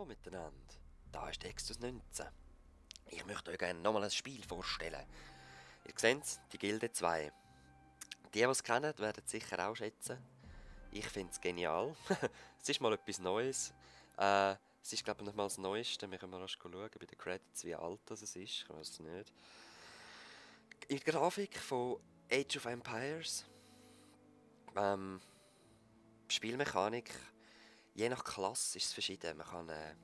Hallo miteinander, da ist Extus 19. Ich möchte euch gerne nochmal ein Spiel vorstellen. Ihr seht es, die Gilde 2. Die es kennen, werden es sicher auch schätzen. Ich finde es genial. Es ist mal etwas Neues. Es ist glaube ich nicht mal das Neueste. Wir können mal schauen bei den Credits, wie alt das ist. Ich weiß es nicht. In der Grafik von Age of Empires. Spielmechanik. Je nach Klasse ist es verschieden. Man kann ein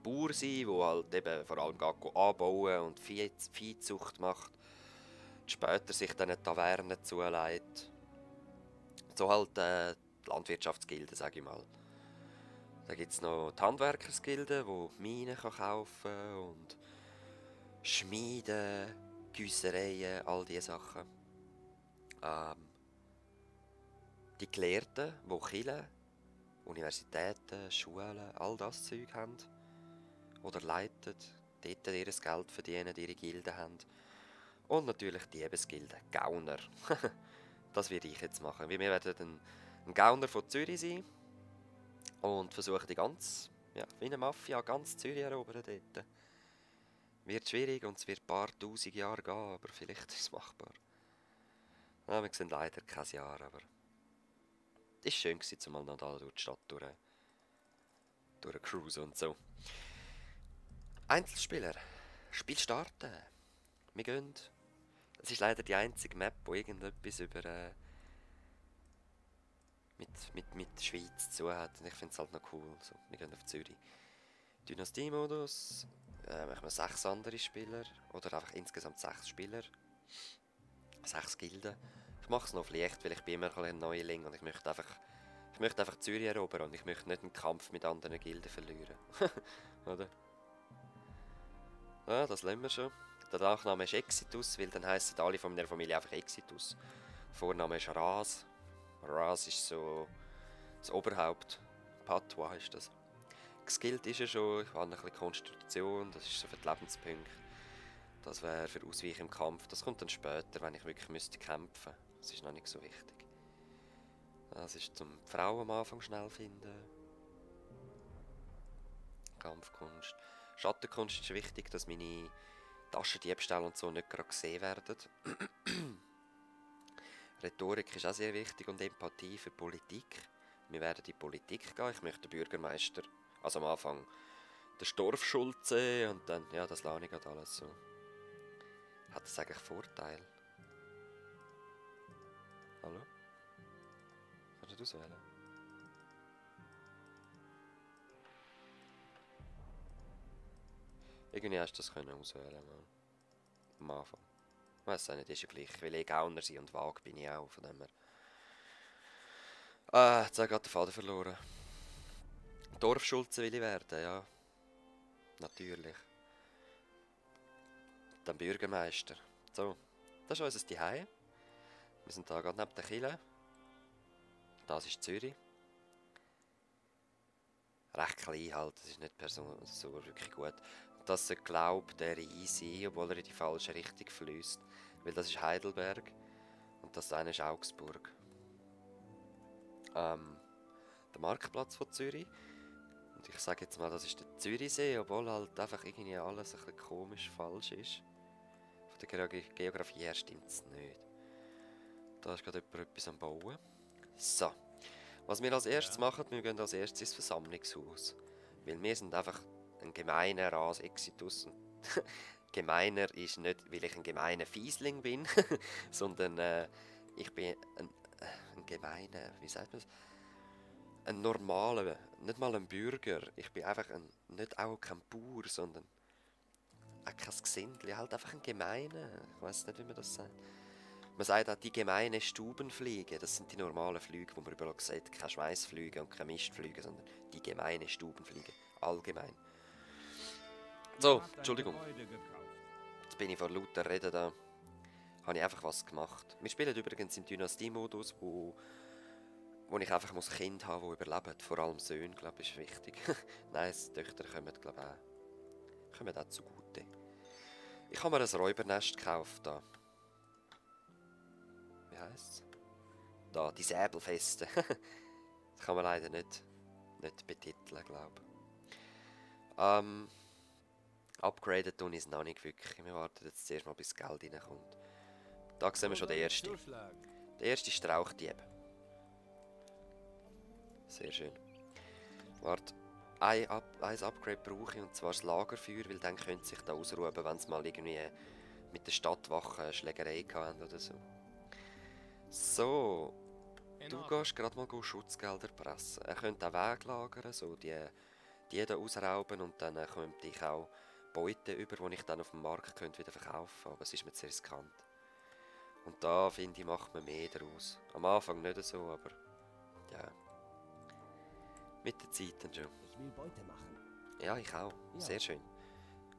Bauer sein, der halt eben vor allem geht anbauen und Viehzucht macht. Später sich dann eine Taverne zulegt. So halt die Landwirtschaftsgilde, sage ich mal. Dann gibt es noch die Handwerkersgilde, die Minen kaufen kann und Schmieden, Güssereien, all diese Sachen. Die Gelehrten, die Kirchen, Universitäten, Schulen, all das Zeug haben. Oder leiten, dort ihr Geld verdienen, ihre Gilden haben. Und natürlich die Diebesgilde, Gauner. Das werde ich jetzt machen. Wir werden ein Gauner von Zürich sein und versuchen die ganz, ja, wie eine Mafia, ganz Zürich erobern dort. Wird schwierig und es wird ein paar tausend Jahre gehen, aber vielleicht ist es machbar. Ja, wir sehen leider kein Jahr, aber es war schön, zumal noch da durch die Stadt durch Cruise und so. Einzelspieler. Spiel starten. Wir gehen. Es ist leider die einzige Map, wo irgendetwas über mit Schweiz zu hat. Und ich finde es halt noch cool. So, wir gehen auf Zürich. Dynastie-Modus. Machen wir 6 andere Spieler. Oder einfach insgesamt 6 Spieler. 6 Gilden. Ich mache es noch leicht, weil ich bin immer ein Neuling und ich möchte einfach Zürich erobern und ich möchte nicht einen Kampf mit anderen Gilden verlieren. Oder? Ja, das lassen wir schon. Der Nachname ist Exitus, weil dann heissen alle von meiner Familie einfach Exitus. Vorname ist Ras. Ras ist so das Oberhaupt. Patois ist das. Geskillt ist er schon, ich habe ein bisschen Konstitution, das ist so für die Lebenspunkte. Das wäre für Ausweichen im Kampf. Das kommt dann später, wenn ich wirklich müsste kämpfen. Das ist noch nicht so wichtig. Das ist zum Frauen am Anfang schnell finden. Kampfkunst. Schattenkunst ist wichtig, dass meine Taschendiebstähle und so nicht gerade gesehen werden. Rhetorik ist auch sehr wichtig und Empathie für Politik. Wir werden in die Politik gehen. Ich möchte den Bürgermeister, also am Anfang den Storfschulze und dann, ja, das lasse ich gerade alles so. Hat das eigentlich Vorteil? Hallo? Kannst du auswählen? Irgendwie hast du das auswählen können. Am Anfang. Ich weiss auch nicht, ist ja gleich. Ich will Gauner sein und vage bin ich auch, von dem her. Jetzt habe ich gerade den Faden verloren. Dorfschulze will ich werden, ja. Natürlich. Dann Bürgermeister. So, das ist unser Zuhause. Wir sind hier gerade neben der Kille. Das ist Zürich. Recht klein halt, das ist nicht so wirklich gut. Das sollte, glaube ich, der Rhein sein, obwohl er in die falsche Richtung fließt. Weil das ist Heidelberg und das eine ist Augsburg. Der Marktplatz von Zürich. Und ich sage jetzt mal, das ist der Zürichsee, obwohl halt einfach irgendwie alles ein bisschen komisch falsch ist. Von der Geografie her stimmt es nicht. Da ist gerade jemand etwas am Bauen. So. Was wir als erstes machen, wir gehen als erstes ins Versammlungshaus. Weil wir sind einfach ein gemeiner Ras Exitus. Gemeiner ist nicht, weil ich ein gemeiner Fiesling bin, sondern ich bin ein gemeiner, wie sagt man das? Ein normaler, nicht mal ein Bürger. Ich bin einfach nicht auch kein Bauer, sondern auch kein Gesindli, halt einfach ein gemeiner. Ich weiß nicht, wie man das sagt. Man sagt auch die gemeinen Stubenfliege. Das sind die normalen Flüge, die man überall sieht. Keine Schweißflüge und keine Mistflüge, sondern die gemeinen Stubenfliege. Allgemein. So, Entschuldigung. Jetzt bin ich vor lauter Reden da. Habe ich einfach was gemacht. Wir spielen übrigens im Dynastie-Modus, wo ich einfach muss Kind haben, die überleben. Vor allem Söhne, glaube ich, ist wichtig. Nein, die Töchter kommen, glaube ich, auch zugute. Ich habe mir ein Räubernest gekauft da. Wie heisst es? Da, die Säbelfeste. Das kann man leider nicht betiteln, glaube ich. Upgraden tun ich es noch nicht wirklich. Wir warten jetzt zuerst mal, bis das Geld reinkommt. Da sehen wir schon den ersten. Der erste Strauchdieb. Sehr schön. Warte, ein Upgrade brauche ich, und zwar das Lagerfeuer, weil dann könnte sich da ausruhen, wenn sie mal irgendwie mit der Stadtwache eine Schlägerei hatten oder so. So, du gehst gerade mal Schutzgelder pressen. Er könnte auch weglagern, so die da ausrauben, und dann könnte ich auch Beute über, die ich dann auf dem Markt könnte wieder verkaufen, aber es ist mir zu riskant. Und da, finde ich, macht man mehr daraus. Am Anfang nicht so, aber ja. Mit der Zeit dann schon. Ich will Beute machen. Ja, ich auch. Ja. Sehr schön.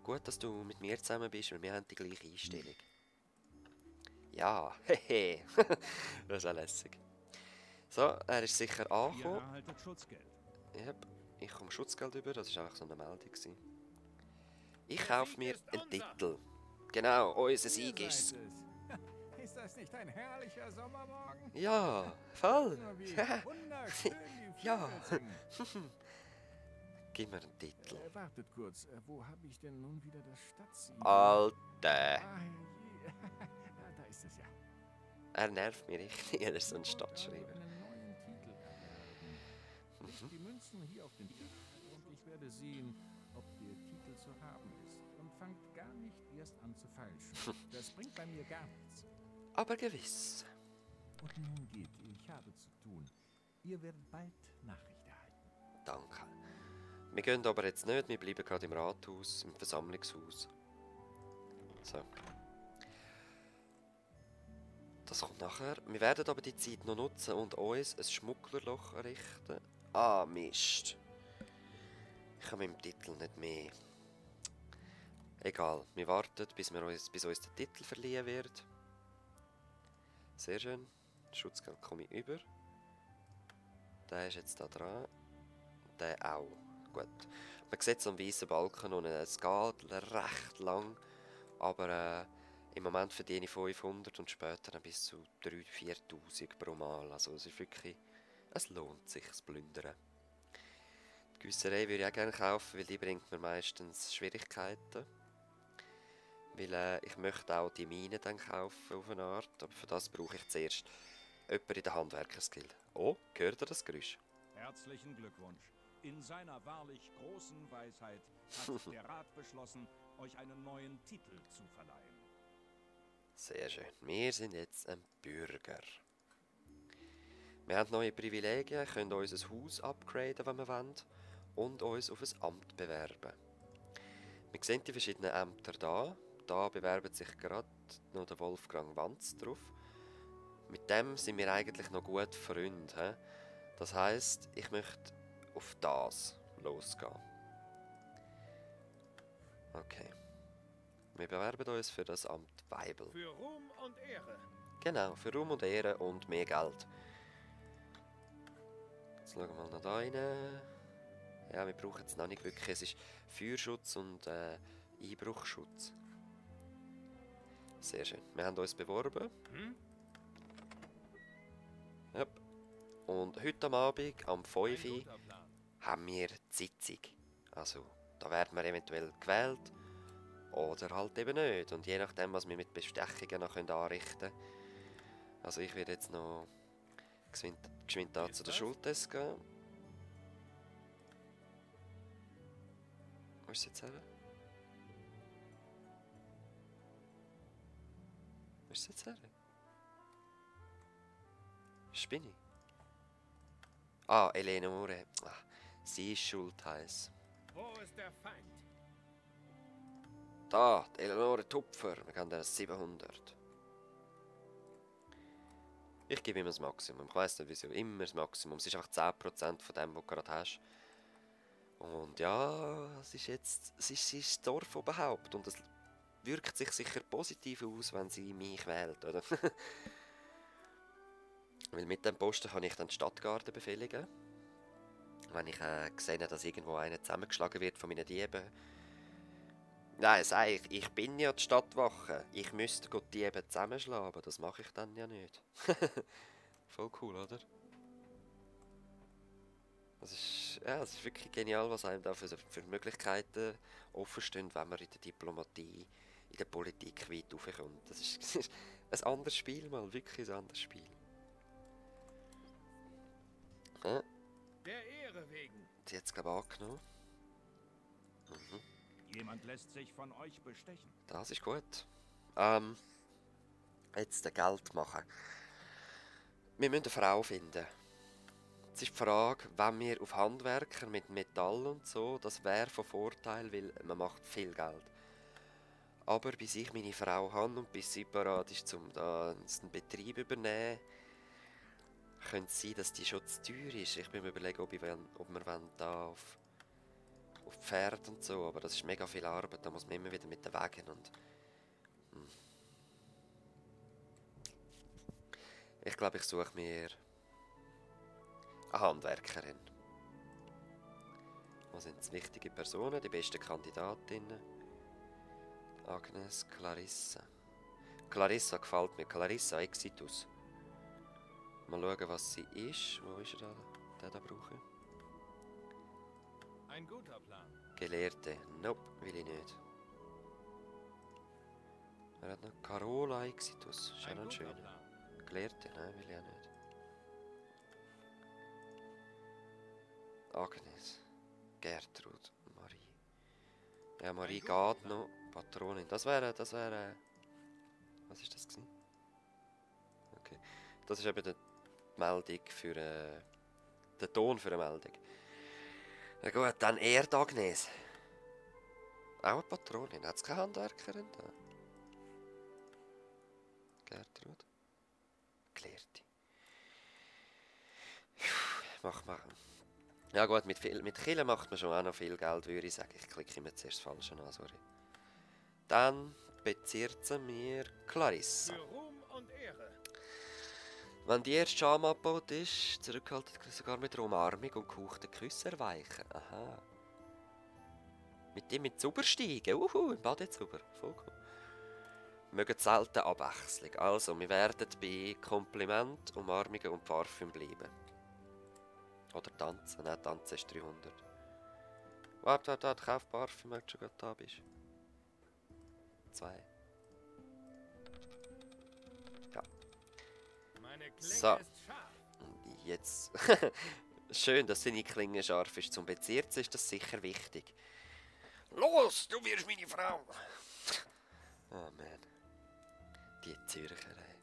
Gut, dass du mit mir zusammen bist, weil wir haben die gleiche Einstellung. Ja, hehe. Das ist auch lässig. So, er ist sicher Ihr angekommen. erhaltet Schutzgeld. Yep, ich komme Schutzgeld über, das war einfach so eine Meldung gewesen. Ich kaufe mir einen Titel. Genau, unser Sieg ist es. Ist das nicht ein herrlicher Sommermorgen? Ja, voll. Nur wie Ja. wunderschön die Ja. Vögel singen. Gib mir einen Titel. Wartet kurz, wo habe ich denn nun wieder das Stadtsiegel? Alter. herrje. Da ist es ja. Er nervt mich richtig, er ist so ein Ich wollte Stadtschreiber. einen neuen Titel erwerben. Legt die Münzen hier auf den Tisch und ich werde sehen, ob der Titel zu haben ist. Und fangt gar nicht erst an zu falschen. Das bringt bei mir gar nichts. Aber gewiss. Und nun geht, ich habe zu tun. Ihr werdet bald Nachricht erhalten. Danke. Wir gehen aber jetzt nicht, wir bleiben gerade im Rathaus, im Versammlungshaus. So. Das kommt nachher. Wir werden aber die Zeit noch nutzen und uns ein Schmugglerloch errichten. Ah, Mist. Ich habe mit dem Titel nicht mehr. Egal, wir warten, bis uns der Titel verliehen wird. Sehr schön. Schutzgeld komme ich über. Der ist jetzt da dran. Der auch. Gut. Man sieht so einen weißen Balken und es geht recht lang. Aber im Moment verdiene ich 500 und später dann bis zu 3.000, 4.000 pro Mal. Also es ist wirklich... Es lohnt sich, das Plündern. Die Güsserei würde ich auch gerne kaufen, weil die bringt mir meistens Schwierigkeiten. Weil ich möchte auch die Mine dann kaufen auf eine Art. Aber für das brauche ich zuerst jemanden in der Handwerkerskill. Oh, hört ihr das Geräusch? Herzlichen Glückwunsch. In seiner wahrlich großen Weisheit hat der Rat beschlossen, euch einen neuen Titel zu verleihen. Sehr schön. Wir sind jetzt ein Bürger. Wir haben neue Privilegien, können unser Haus upgraden, wenn wir wollen, und uns auf ein Amt bewerben. Wir sehen die verschiedenen Ämter da. Da bewerbt sich gerade noch der Wolfgang Wanz drauf. Mit dem sind wir eigentlich noch gut Freunde. He? Das heisst, ich möchte auf das losgehen. Okay. Wir bewerben uns für das Amt Weibel. Für Ruhm und Ehre. Genau, für Ruhm und Ehre und mehr Geld. Jetzt schauen wir mal noch da rein. Ja, wir brauchen es noch nicht wirklich. Es ist Feuerschutz und Einbruchschutz. Sehr schön. Wir haben uns beworben. Yep. Und heute am Abend, am 5 Uhr, Guter Plan. haben wir die Sitzung. Also, da werden wir eventuell gewählt. Oder halt eben nicht. Und je nachdem, was wir mit Bestechungen noch anrichten können. Also ich werde jetzt noch geschwind da zu der Schultest gehen. Wo ist es jetzt her? Wo ist es jetzt her? Spinne ich? Ah, Elena Mure. Ah, sie ist schuld, heisst. Wo ist der Feind? Da, die Eleonore Tupfer. Wir geben ihr 700. Ich gebe immer das Maximum. Ich weiss nicht wieso. Immer das Maximum. Es ist einfach 10% von dem, was du gerade hast. Und ja, es ist jetzt das Dorfoberhaupt. Und es wirkt sich sicher positiv aus, wenn sie mich wählt, oder? Weil mit dem Posten kann ich dann die Stadtgarde befehligen. Wenn ich gesehen habe, dass irgendwo einer zusammengeschlagen wird von meinen Dieben. Nein, sag ich bin ja die Stadtwache. Ich müsste die Diebe zusammenschlagen, aber das mache ich dann ja nicht. Voll cool, oder? Es ist wirklich genial, was einem da für Möglichkeiten offenstehen, wenn man in der Diplomatie, in der Politik weit raufkommt. Das ist ein anderes Spiel mal, wirklich ein anderes Spiel. Ja, Der Ehre wegen. sie hat es glaube ich angenommen. Mhm. Jemand lässt sich von euch bestechen. Das ist gut. Jetzt Geld machen. Wir müssen eine Frau finden. Jetzt ist die Frage, wenn wir auf Handwerker mit Metall und so, das wäre von Vorteil, weil man macht viel Geld. Aber bis ich meine Frau habe und bis sie bereit ist, um da einen Betrieb zu übernehmen, könnte es sein, dass die schon zu teuer ist. Ich bin mir überlegen, ob wir da auf Pferd und so, aber das ist mega viel Arbeit, da muss man immer wieder mit den Wegen und... Ich glaube, ich suche mir eine Handwerkerin. Was sind die wichtigen Personen, die besten Kandidatinnen? Agnes, Clarissa. Clarissa gefällt mir. Clarissa Exitus. Mal schauen, was sie ist. Wo ist er da? Der da brauche ich. Ein guter Plan. Gelehrte. Nope, will ich nicht. Er hat noch Carola Exitus. Ist ja noch ein schöner. Plan. Gelehrte? Nein, will ich auch nicht. Agnes. Gertrud. Marie. Ja, Marie geht noch. Patronin. Das wäre... Was ist das gewesen? Okay. Das ist eben die Meldung für... der Ton für eine Meldung. Na gut, dann Agnes. Auch eine Patronin. Hat es keine Handwerkerin da? Gertrud. Gelehrte. Mach mal. Ja gut, mit Killen macht man schon auch noch viel Geld, würde ich sagen. Ich klicke immer zuerst falsch an, sorry. Dann bezirrt sie mir Clarissa. Für Ruhm und Ehre. Wenn die erste Scham abgebaut ist, zurückhaltet sogar mit einer Umarmung und gehauchten Küssen erweichen. Aha. Mit dem ins Zuber steigen. Im Badezuber. Voll cool. Mögen selten Abwechslung. Also, wir werden bei Kompliment, Umarmungen und Parfüm bleiben. Oder tanzen. Nein, tanzen ist 300. Warte, kauf Parfüm, wenn du schon gerade da bist. 2. Ja. Meine Klinge So. ist scharf. Jetzt. Schön, dass seine Klinge scharf ist. Zum Bezirzen ist das sicher wichtig. Los, du wirst meine Frau! Oh man. Die Zürcherei.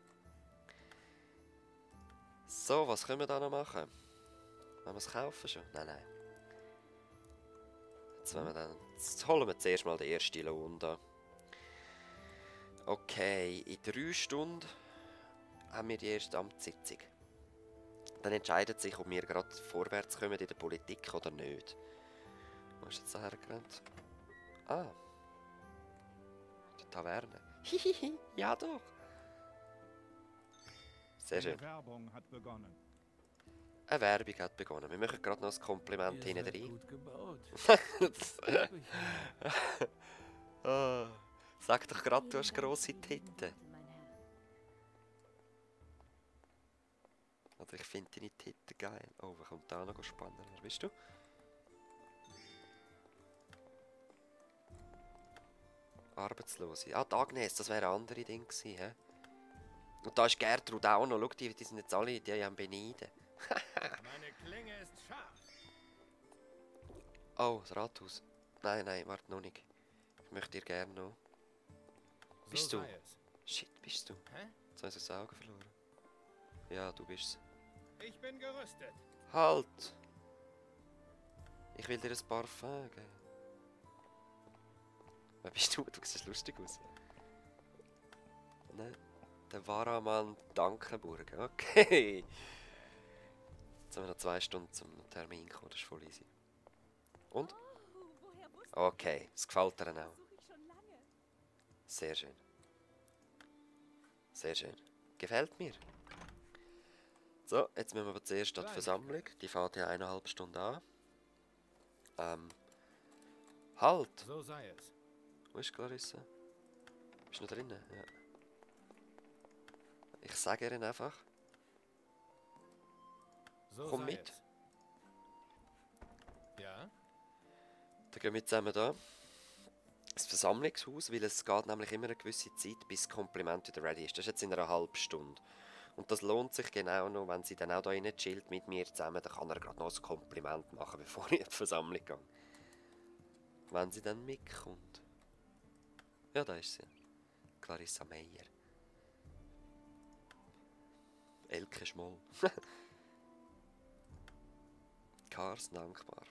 So, was können wir da noch machen? Wollen wir es kaufen schon? Nein. Jetzt holen wir zuerst mal den ersten Lohn da. Okay, in 3 Stunden haben wir die erste Amtssitzung. Dann entscheidet sich, ob wir gerade vorwärts kommen in der Politik oder nicht. Wo ist jetzt da hergerannt? Ah. Die Taverne. Hihihi, ja doch. Sehr schön. Die Werbung hat begonnen. Eine Werbung hat begonnen. Wir machen gerade noch ein Kompliment hinten rein. Gut gebaut. Oh, sag doch gerade, du hast grosse Titten. Oder ich finde deine Titten geil. Oh, wer kommt da noch spannender? Wer bist du? Arbeitslose. Ah, die Agnes, das wäre ein anderes Ding gewesen, hä? Und da ist Gertrud auch noch. Schau, die sind jetzt alle, die haben beneiden. Meine Klinge ist scharf. Oh, das Rathaus. Nein, warte noch nicht. Ich möchte dir gerne noch. Bist So du? sei es. Shit, bist du? Hä? Jetzt habe ich das Auge verloren. Ja, du bist's. Ich bin gerüstet. Halt! Ich will dir ein Parfum geben. Wer bist du? Du siehst lustig aus. Nein. Der Waraman Dankenburg. Okay. Jetzt haben wir noch 2 Stunden zum Termin kommen. Das ist voll easy. Und? Okay, es gefällt dir auch. Sehr schön. Sehr schön. Gefällt mir. So, jetzt müssen wir aber zuerst an die Versammlung. Die fährt ja 1,5 Stunden an. Halt! So sei es. Wo ist Clarissa? Bist du noch drinnen? Ja. Ich sage ihr einfach. So Komm sei mit. es. Ja? Dann gehen wir zusammen da. Das Versammlungshaus, weil es geht nämlich immer eine gewisse Zeit, bis das Kompliment wieder ready ist. Das ist jetzt in einer halben Stunde. Und das lohnt sich genau noch, wenn sie dann auch da rein chillt mit mir zusammen, dann kann er gerade noch ein Kompliment machen, bevor ich in die Versammlung gehe. Wenn sie dann mitkommt. Ja, da ist sie. Clarissa Meyer. Elke Schmoll. Kars dankbar.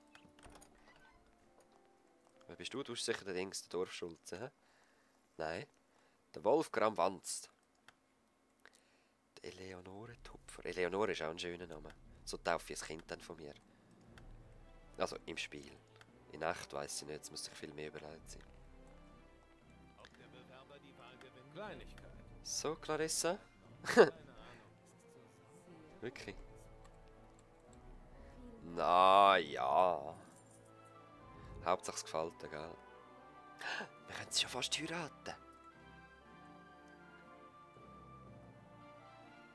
Wer bist du? Du bist sicher der Dings, der Dorfschulze, hä? Nein. Der Wolfgram Wanst. Die Eleonore Tupfer. Eleonore ist auch ein schöner Name. So taufe ich ein Kind dann von mir. Also im Spiel. In echt weiss ich nicht, es muss sich viel mehr überlegt sein. Ob der Bewerber die Wahl gewinnt? Kleinigkeit. So, Clarissa? Keine Ahnung. Wirklich? Na ja. Hauptsache es gefällt dir, gell? Wir können sie schon fast heiraten.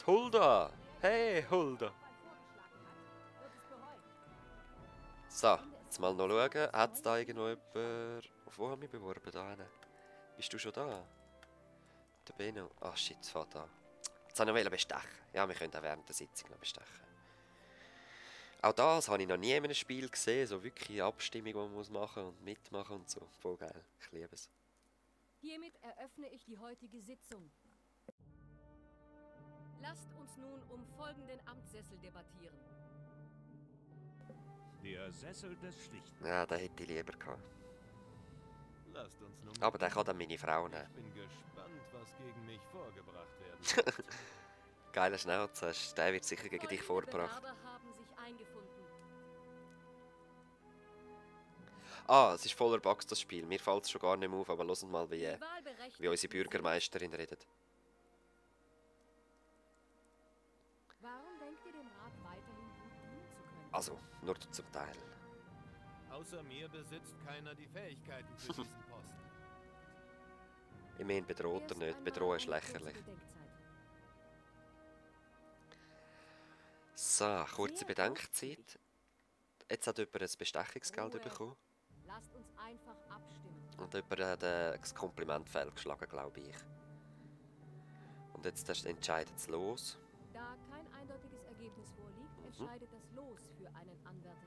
Die Hulda! Hey, Hulda! So, jetzt mal noch schauen. Hat es da irgendwo jemand... Auf wo haben wir beworben? Da hinten. Bist du schon da? Der Benno. Ah, shit, es fährt an. Jetzt wollte ich noch bestechen. Ja, wir können auch während der Sitzung noch bestechen. Auch das habe ich noch nie in einem Spiel gesehen. So wirklich eine Abstimmung, die man muss machen und mitmachen und so. Voll geil. Ich liebe es. Hiermit eröffne ich die heutige Sitzung. Lasst uns nun um folgenden Amtssessel debattieren. Der Sessel des Schlichten. Ja, den hätte ich lieber gehabt. Lasst uns nun Aber den kann dann meine Frau nehmen. Ich bin gespannt, was gegen mich vorgebracht werden wird. Geiler Schnauze, der wird sicher gegen dich Folgende vorgebracht. Bewerber haben sich eingefunden. Ah, es ist voller Bugs, das Spiel. Mir fällt es schon gar nicht mehr auf, aber hören mal, Die wie Wahlberechtigten unsere Bürgermeisterin redet. Warum denkt ihr dem Rat weiterhin gut dienen zu können? Also, nur zum Teil. Außer mir besitzt keiner die Fähigkeiten für diesen Posten. Ich meine, bedroht er Erst nicht. einmal Bedrohen ist eine kurze lächerlich. Bedenkzeit. So, kurze Sehr Bedenkzeit. Jetzt hat jemand ein Bestechungsgeld Ruhe. bekommen. Lasst uns einfach abstimmen. Und jemand hat das Kompliment fehlgeschlagen, glaube ich. Und jetzt entscheidet es los. Da kein eindeutiges Ergebnis vorliegt, entscheidet das Los für einen Anwärter.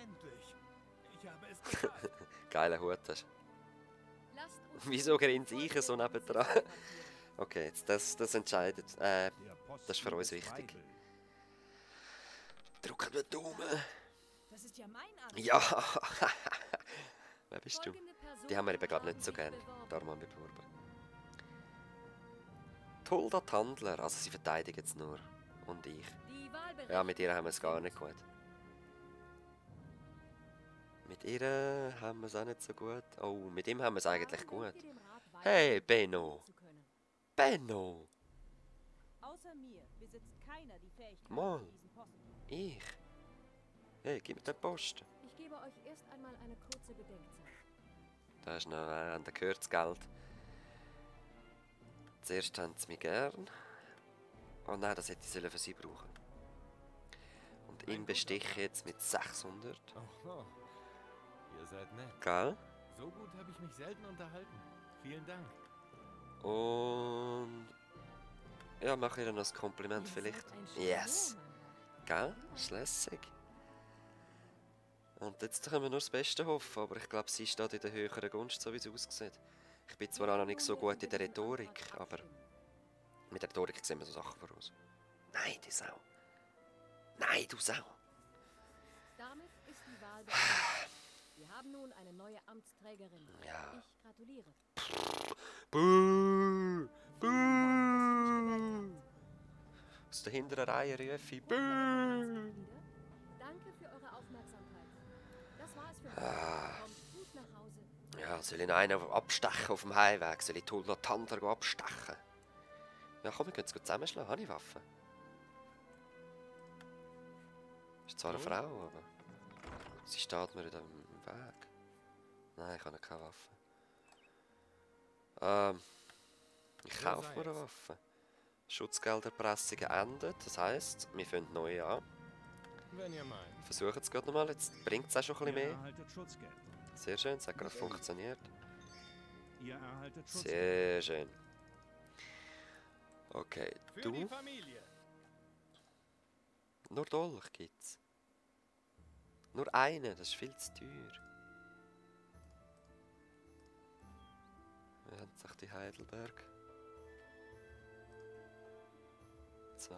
Endlich! Ich habe es geschafft! Geiler Hut hast. Lasst uns Wieso nun grinst ich folgende so nebendran? Amtssessel debattieren. Okay, jetzt das entscheidet. Der Das ist für uns Posten des wichtig. Weibel. Drück den Daumen. Das ist ja mein Anwalt. Ja! Wer bist du? Folgende Personen Die haben wir eben, glaube ich, haben nicht so sich gerne. beworben. Darum haben wir beworben. Hulda Tandler, also sie verteidigt jetzt nur. Und ich. Die Wahlberechtigten Ja, mit ihr haben wir es gar nicht sind gut. Mit ihr haben wir es auch nicht so gut. Oh, mit ihm haben wir es eigentlich Warum gut. denkt ihr dem Rat Hey, weiterhin Benno. dienen zu können? Benno! Außer mir besitzt keiner die Fähigkeit Mal. für diesen Posten. Ich? Hey, gib mir den Posten. Ich gebe euch erst einmal eine kurze Bedenkzeit. Da ist noch, da gehört das Geld. Zuerst haben sie mich gern. Oh nein, das hätte ich für sie brauchen. Und ihn bestiche ich jetzt mit 600. Oh, ihr seid nett. Gell? So gut habe ich mich selten unterhalten. Vielen Dank. Und... Ja, mach ihr noch ein Kompliment Ihr vielleicht. seid ein Yes! Scharmeur, Gell? Ist lässig. Und jetzt können wir nur das Beste hoffen, aber ich glaube, sie steht in der höheren Gunst, so wie es aussieht. Ich bin zwar auch noch nicht so gut in der Rhetorik, aber mit der Rhetorik sehen wir so Sachen voraus. Nein, die Sau. Nein, du Sau. Damit ist die Wahl beendet. Wir haben nun eine neue Amtsträgerin. Ja. Ich gratuliere. Buh! Vielen Dank, Buh! Aus der hinteren Reihe rufe ich Buh! Mitglieder. Danke für eure Aufmerksamkeit. Das war es für heute. Kommt gut nach Hause. Ja, soll ich noch einen abstechen auf dem Heimweg? Soll ich Tulda Tandler abstechen? Ja, komm, wir können es gut zusammenschlagen. Habe ich Waffen? Ist zwar eine Frau, aber sie steht mir in dem Weg. Nein, ich habe keine Waffe. Ich kaufe mir eine Waffe. Schutzgelderpressung endet, das heisst, wir fangen neu an. Wenn ihr meint. Versuchen es gerade nochmal. Jetzt bringt es auch schon ein Ihr bisschen mehr. erhaltet Schutzgeld. Sehr schön, es hat gerade funktioniert. Ihr erhaltet Schutzgeld. Sehr schön. Okay, Für die du? Familie. Nur Dolch gibt's. Nur einen, das ist viel zu teuer. Wir haben sich die Heidelberg. 2.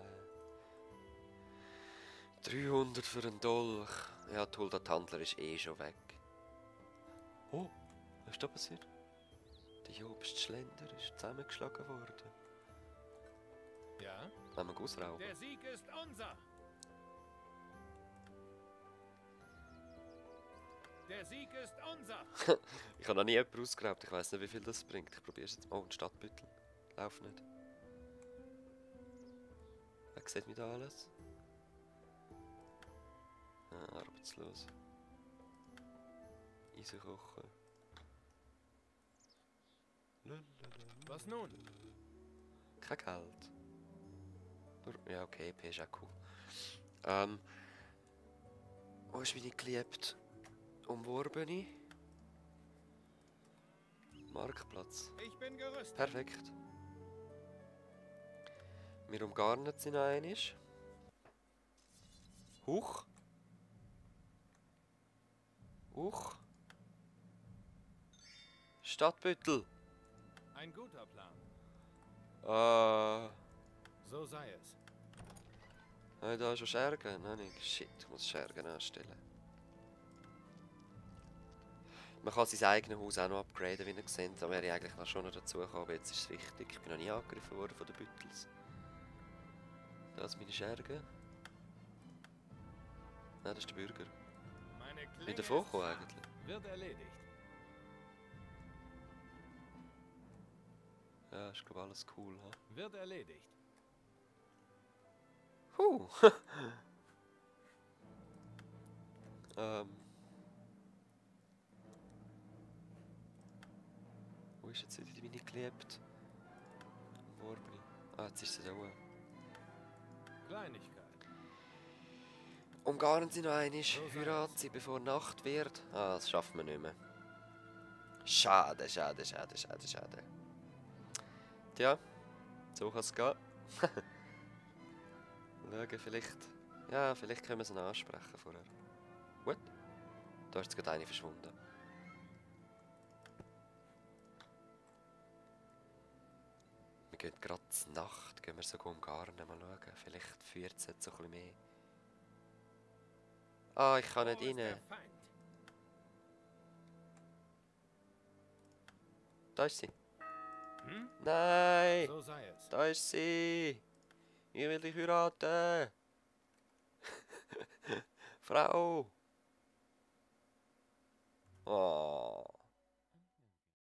300 für einen Dolch. Ja, die Hulda-Handler ist eh schon weg. Oh, was ist da passiert? Der Jobst Schlender ist zusammengeschlagen worden. Ja? Nehmen wir ausrauben. Der Sieg ist unser. Der Sieg ist unser. Ich habe noch nie jemanden ausgeraubt, ich weiß nicht, wie viel das bringt. Ich probiere es jetzt. Oh, ein Stadtbüttel. Lauf nicht. Wer sieht mich da alles? Ah, arbeitslos. Eisen kochen. Was nun? Kein Geld. Nur, ja, okay, EP ist auch cool. Wo ist meine geliebt? Umworbene? Marktplatz. Ich bin gerüstet. Perfekt. Wir umgarnen sie noch einmal. Huch. Huch. Stadtbüttel. Ein guter Plan. So sei es. Habe ich da schon Schergen? Nein, nicht. Shit, ich muss Schergen anstellen. Man kann sein eigenes Haus auch noch upgraden, wie ihr seht. Da wäre ich eigentlich noch schon noch dazu gekommen, aber jetzt ist es wichtig. Ich bin noch nie angegriffen worden von den Büttels. Da sind meine Schergen. Nein, das ist der Bürger. Meine Klinge Wie davon ist gekommen scharf. eigentlich? Wird erledigt. Ja, ist glaube alles cool, ha? Wird erledigt. Wo ist jetzt wieder meine geliebt? Worbli. Ah, jetzt ist sie da oben. Kleinigkeit. Umgarnen Sie noch einmal, sei heiraten Sie, bevor Nacht wird. Ah, das schaffen wir nicht mehr. Schade, schade, schade, schade, schade. Tja, so kann es gehen. Schauen, vielleicht... Ja, vielleicht können wir sie noch ansprechen vorher. Gut. Da ist jetzt gerade eine verschwunden. Wir gehen gerade zur Nacht, gehen wir sogar umgarnen, mal schauen. Vielleicht führt es jetzt so ein bisschen mehr. Ah, ich kann nicht Wo ist der rein. Feind? Da ist sie. Hm? Nein! So sei es. Da ist sie! Ich will dich heiraten! Frau! Oh.